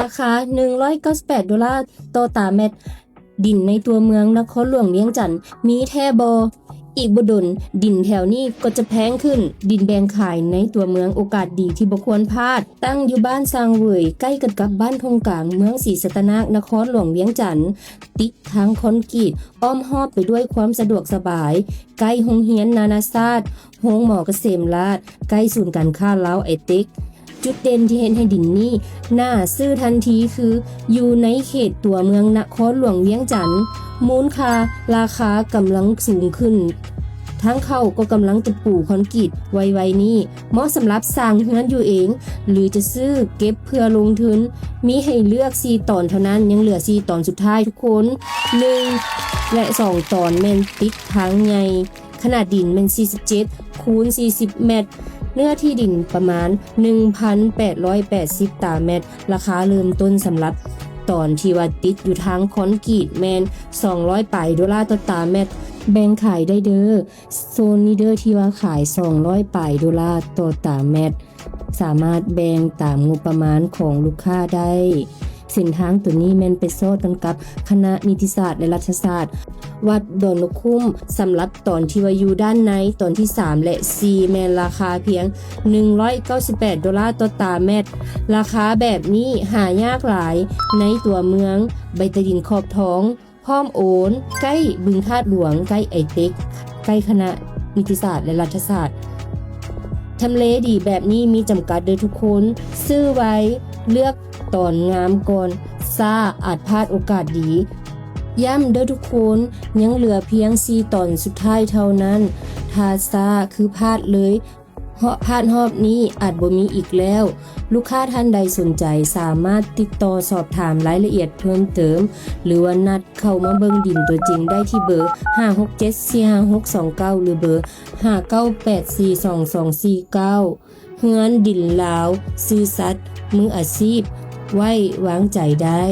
ລາຄາໜຶ່ງຮ້ອຍເກົ້າສິບແປດໂດລາຕໍ່ຕາແມັດ. ດິນໃນຕົວເມືອງນະຄອນຫຼວງວຽງຈັນມີແທ້ບໍ່? ອີກບໍ່ດົນ ດິນແຖວນີ້ກໍຈະແພງຂຶ້ນ. ດິນແບ່ງຂາຍໃນຕົວເມືອງ ໂອກາດດີທີ່ບໍ່ຄວນພາດ. ຕັ້ງຢູ່ບ້ານຊ່າງເຫວີຍ ໃກ້ກັນກັບບ້ານທົ່ງກາງ ເມືອງສີສັດຕະນາກ ນະຄອນຫຼວງວຽງຈັນ, ຕິດທາງຄອນກຣີດ, ອ້ອມຮອບໄປດ້ວຍຄວາມສະດວກສະບາຍ, ໃກ້ໂຮງຮຽນນານາຊາດ, ໂຮງໝໍກະເສມລາດ, ໃກ້ສູນການຄ້າລາວໄອເຕັກ. ຈຸດເດັ່ນທີ່ເຮັດໃຫ້ດິນນີ້ໜ້າຊື້ທັນທີຄື ຢູ່ໃນເຂດຕົວເມືອງນະຄອນຫຼວງວຽງຈັນ, ມູນຄ່າລາຄາກຳລັງສູງຂຶ້ນ, ທາງເຂົ້າກໍກຳລັງຈະປູຄອນກຣີດໄວໆນີ້, ເໝາະສຳລັບສ້າງເຮືອນຢູ່ເອງ ຫຼື ຈະຊື້ເກັບເພື່ອລົງທຶນ. ມີໃຫ້ເລືອກສີ່ຕອນເທົ່ານັ້ນ, ຍັງເຫຼືອສີ່ຕອນສຸດທ້າຍທຸກຄົນ, ໜຶ່ງ ແລະ ສອງຕອນແມ່ນຕິດທາງໃຫຍ່. ຂະໜາດດິນແມ່ນສີ່ສິບເຈັດຄູນສີ່ສິບແມັດ, ເນື້ອທີ່ດິນປະມານໜຶ່ງພັນແປດຮ້ອຍແປດສິບຕາແມັດ, ລາຄາເລີ່ມຕົ້ນສຳລັບຕອນທີ່ວ່າຕິດຢູ່ທາງຄອນກຣີດແມ່ນສອງຮ້ອຍປາຍໂດລາຕໍ່ຕາແມັດ. ແບ່ງຂາຍໄດ້ເດີ້, ໂຊນນີ້ເດີ້ທີ່ວ່າຂາຍສອງຮ້ອຍປາຍໂດລາຕໍ່ຕາແມັດ. ສາມາດແບ່ງຕາມງົບປະມານຂອງລູກຄ້າໄດ້. ເສັ້ນທາງໂຕນີ້ແມ່ນໄປສອດກັນກັບຄະນະນິຕິສາດ ແລະ ລັດຖະສາດ ວັດດອນນົກຂຸ້ມ. ສຳລັບຕອນທີ່ວ່າຢູ່ດ້ານໃນ ຕອນທີສາມ ແລະ ສີ່ ແມ່ນລາຄາພຽງໜຶ່ງຮ້ອຍເກົ້າສິບແປດໂດລາຕໍ່ຕາແມັດ. ລາຄາແບບນີ້ຫາຍາກຫຼາຍໃນຕົວເມືອງ, ໃບຕາດິນຂອບທອງ ພ້ອມໂອນ, ໃກ້ບຶງທາດຫຼວງ, ໃກ້ໄອເຕັກ, ໃກ້ຄະນະນິຕິສາດ ແລະ ລັດຖະສາດ. ທຳເລດີແບບນີ້ມີຈຳກັດເດີ້ທຸກຄົນ, ຊື້ໄວ, ເລືອກຕອນງາມກ່ອນ, ຊ້າອາດພາດໂອກາດດີ. ຢ້ຳເດີ້ທຸກຄົນ, ຍັງເຫຼືອພຽງສີ່ຕອນສຸດທ້າຍເທົ່ານັ້ນ. ຖ້າຊ້າຄືພາດເລີຍ, ເພາະພາດຮອບນີ້ອາດບໍ່ມີອີກແລ້ວ. ລູກຄ້າທ່ານໃດສົນໃຈສາມາດຕິດຕໍ່ສອບຖາມລາຍລະອຽດເພີ່ມເຕີມ ຫຼືວ່ານັດເຂົ້າມາເບິ່ງດິນຕົວຈິງໄດ້ທີ່ເບີ ຫ້າຫົກເຈັດ ສີ່ຫ້າຫົກ ສອງເກົ້າ ຫຼືເບີ ຫ້າເກົ້າແປດ ສີ່ສອງສອງ ສີ່ເກົ້າ. ເຮືອນດິນລາວ ຊື່ສັດ ມືອາຊີບ ໄວ້ວາງໃຈໄດ້.